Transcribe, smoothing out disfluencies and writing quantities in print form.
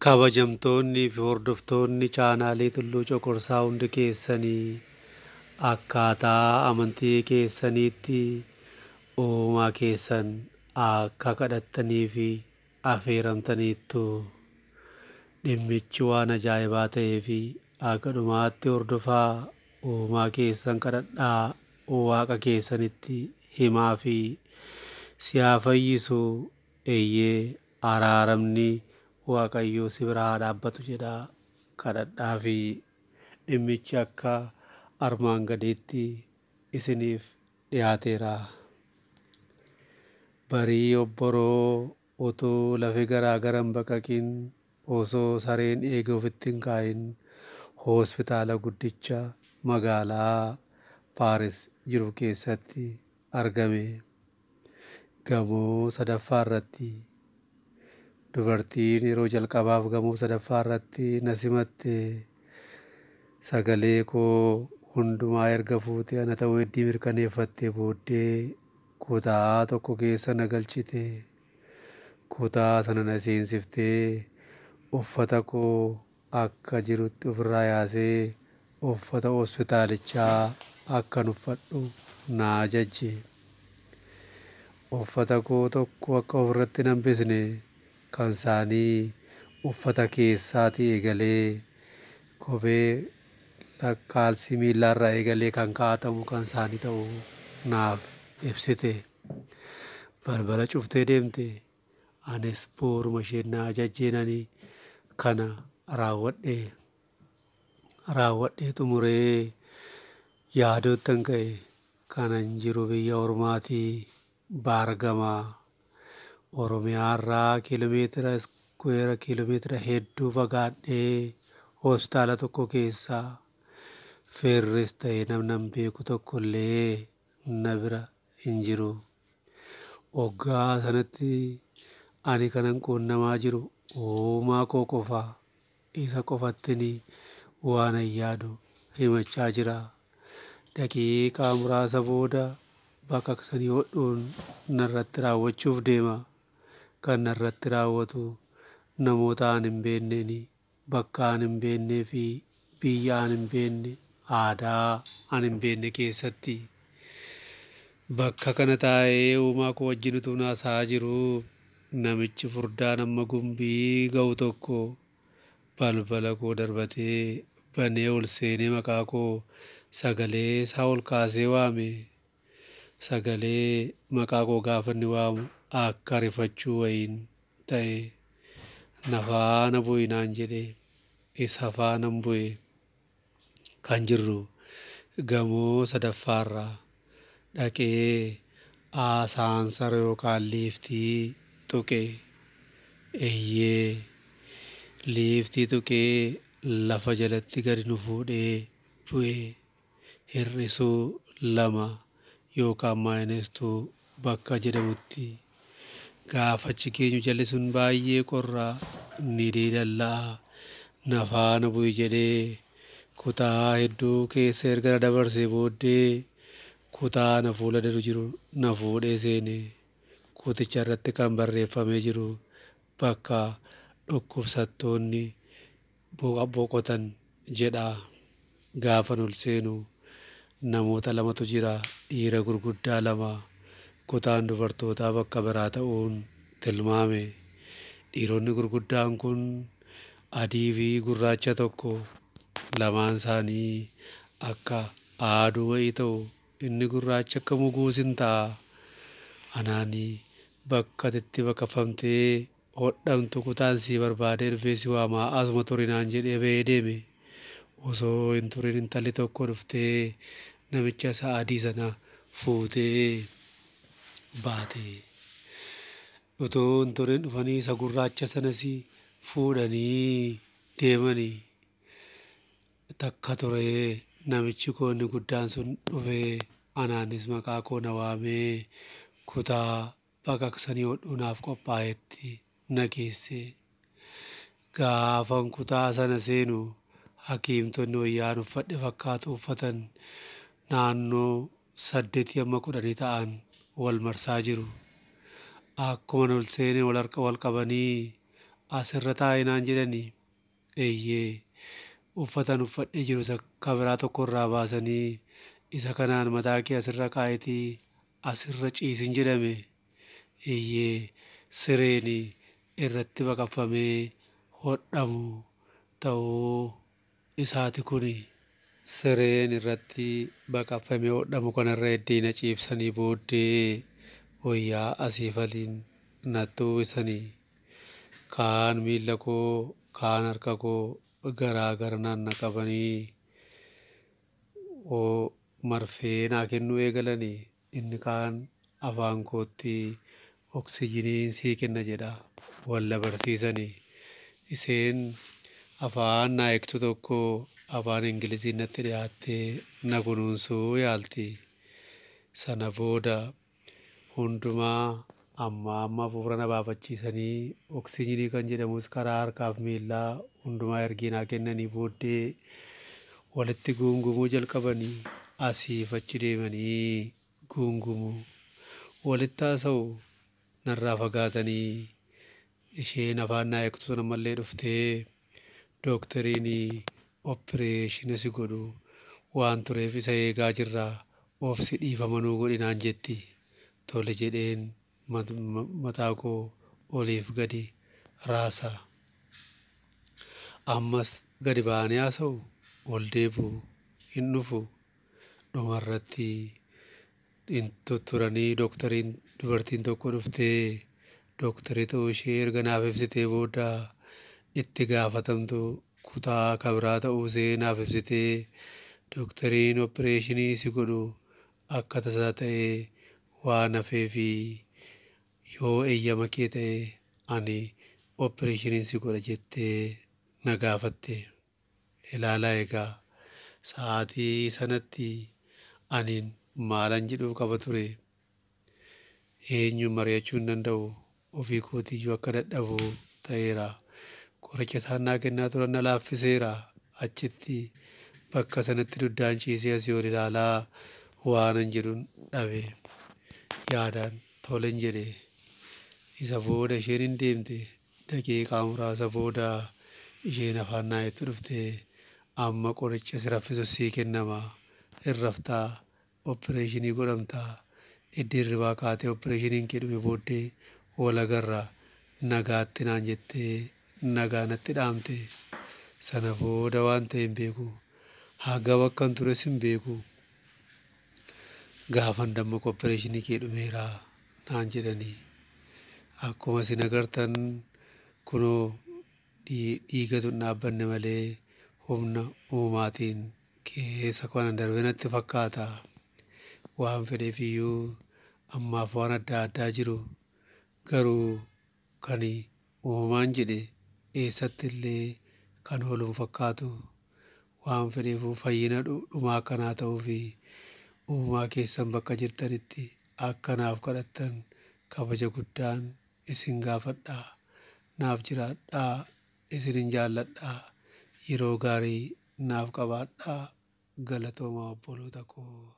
Kabajamtoonnii fi hordoftoonni chaanaalii Tulluu Coqorsaa hundi keessanii akkaataa amantii keessaniitti uumaa keessan akka kadhattanii fi affeeramtaniittu. Dhimmichi waan ajaa'ibaa ta'ee fi akka dhumaatti hordofaa uumaa keessan kadhadhaa waaqa keessanitti himaa fi si haa fayyisu, eeyyee araaramni Waaqayyoo si bira haa dhaabbatu jedhaa kadhadhaa fi dhimmichi akka armaan gadiitti isiniif dhiyaateera. Barii obboroo utuu lafi garaa gara hin baqaqin, osoo sareen eegee ofitti hin kaa'in, hospitaala guddicha magaalaa Paaris jiru keessatti argame. Gamoo sadaffaa irratti dubartiin yeroo jalqabaaf gamoo sadaffaa irratti na simatte sagalee koo hundumaa erga fuutee ana ta'uu heddii mirkaneeffattee booddee kutaa tokko keessa na galchite. Kutaa sana na seensiftee uffata koo akka jirutti ofirraa yaasee uffata hospitaalichaa akkan uffadhu na ajajje. Uffata koo tokko akka ofirratti hin hambisne kan isaanii uffata keessaatii eegalee kophee kaalsii miillaarraa eegalee kan kaa'atamu kan isaanii ta'uu naaf ibsite. Balbala cuftee deemte. Anis booruma isheen na ajajjeenani kana raawwadhe. Raawwadhee xumuree yaadottan ka'e. Kanan jiru biyya ormaatii baargamaa. Oromiyaarraa kiiloomeetira iskuweera kiiloomeetira hedduu fagaadhee hospitaala tokko keessaa firris ta'e namni nan beeku tokko illee na bira hin jiru. Waggaa sanatti ani kanan quunnamaa jiru uumaa koo qofa, isa qofattin waanan yaadu himachaa jira. Daqiiqaa muraasa booda baqaqsanii hodhuun narratti raawwachuuf deema. Kan narratti raawwatu namoota an hin beekneen, bakka an hin beeknee fi biyya an hin beekne, aadaa an hin beekne keessatti. Bakka kana taa'ee uumaa koo wajjin utuu haasa'aa jiruu namichi furdaan amma gumbii ga'u tokko balbala koo darbatee banee ol seenee maqaa koo sagalee isaa ol kaasee waame. Sagalee maqaa koo gaafa inni waamu akka rifachuu wayiin ta'e. Na faana bu'i naan jedhe, isa faanan bu'e. Kan jirru gamoo sadaffaarra dhaqee asaansara yookaan liiftii tuqe. Eeyyee, liiftii tuqee lafa jalatti gadi nu fuudhee bu'e. Hir'isuu 2 yookaan maayinastuu bakka jedhamutti. Gaafa achi geenyu jalli sun baay'ee qorraa, ni diilalla'a. Na faana bu'i jedhee kutaa hedduu keessa erga na dabarsee booddee kutaa na fuula dura jiru na fuudhee seene. Kuticha irratti kan barreeffamee jiru bakka dhukkubsattoonni boqotan jedha. Gaafan ol seenu namoota lamatu jira, dhiira gurguddaa lama. Kutaan dubartootaa bakka biraa ta'uun tilmaame. Dhiironni gurguddaan kun adii fi gurraacha tokko, lamaan isaanii akka aaduu wayii ta'u, inni gurraacha akka muguus hin ta'a. Anaani bakka itti baqafamtee hodhamtu kutaan sii barbaadee dhufee si waamaa, asuma turi naan jedhee ba'ee deeme. Osoo hin turin intalli tokko dhuftee namicha isa adii sana fuutee baate. Otoo hin turin dhufanii isa gurraacha sanas fuudhanii deemanii. Takka turee namichi koo inni guddaan sun dhufee anaanis maqaa koo na waamee kutaa baqaqsanii hodhuu naaf qophaa'etti na geesse. Gaafan kutaa sana seenu hakiimtonni wayyaan uffadhe fakkaatu uffatan naannoo 8 amma 10 ta'an wal marsaa jiru. Akkuma ol seenee wal harka wal qabanii Asirra taa'i naan jedhanii. Eeyyee, uffatan uffadhee jiru isa kabiraa tokko irraa baasanii isa kanaan mataa kee asirra kaa'itii asirra ciisin jedhame. Eeyyee, sireen irratti baqaqfamee hodhamu ta'uu isaati kuni. Sireen irratti baqaqfamee hodhamu kanarra eddeena ciibsanii booddee wayyaa asiif aliin natti uwwisanii kaan miila koo kaan harka koo garaa garanaan na qabanii marfee naa kennuu eegalanii inni kaan afaan kootti oksijiniin sii kenna jedha wal barsiisanii. Isheen afaan naa hiiktu tokko afaan Ingiliziin natti dhiyaattee na kunuunsuu yaalti. Sana booda hundumaa amma amma hafuura na baafachiisanii oksijinii kan jedhamus karaa harkaaf miillaa hundumaa ergii naa kennanii booddee walitti guungumuu jalqabanii asiif achi deemanii guungumuu. Walitti haasa'u narraa fagaatanii isheen afaan naa hiiktu sun ammallee dhuftee dooktariin opereeshina si godhu waan tureef isa eegaa jirraa obsi dhiifama nuu godhi naan jetti. Tole jedheen mataa koo oliif gadi raasa. Ammas gadi ba'anii haasa'u ol deebi'u hin dhufu. Dhumarratti hin tutturanii dooktariin dubartiin tokko dhuftee dooktarii ta'uu ishee erga naaf ibsitee booda itti gaafatamtu kutaa kabiraa ta'uu ishee naaf ibsitee dooktariin opereeshinii si godhu akka tasaa ta'ee waan hafeefi yoo eeyyama kee ta'e ani opereeshiniin si godha jettee na gaafatte. Ilaalaa egaa sa'aatii sanatti ani maalan jedhuuf qaba ture. Eenyuun mari'achuu hin danda'u. Ofii kootiyyuu akka dadhabu ta'eera. Qoricha isaan naa kennaa turan na laaffiseera. Achitti bakka sanatti duddaan ciisee asii ol ilaalaa waanan jedhun dhabe. Yaadaan tolen jedhe. Isa booda isheen hin deemte. Daqiiqaa muraasa booda isheen afaan naa hiiktu dhuftee amma qoricha si raffisu sii kennama. Hin raftaa opereeshinii godhamtaa. Iddoo hirribaa kaatee opereeshiniin kee dhume booddee wal agarra nagaatti naan jettee nagaa natti dhaamte. Sana booda waan ta'e hin beeku. Hagam akkan tures hin beeku. Gaafan dammaqu opereeshinii kee dhumeera naan jedhanii. Akkuma isin agartan kunoo dhiigatu hin dhaabbanne malee humna uumaatiin keessa kanan darbe natti fakkaata. Waan fedheef iyyuu ammaaf waan adda addaa jiru garuu kan uumaan jedhe eessatti illee kan oolu hin fakkaatu. Waan fedheefuu fayyina dhumaa akkanaa ta'uu fi uumaa keessan bakka jirtanitti akka naaf kadhattan kabaja guddaan isin gaafadha. Naaf jiraadhaa. Isinin jaalladhaa. Yeroo gaarii naaf qabaadhaa. Galatoomaa obboloota koo.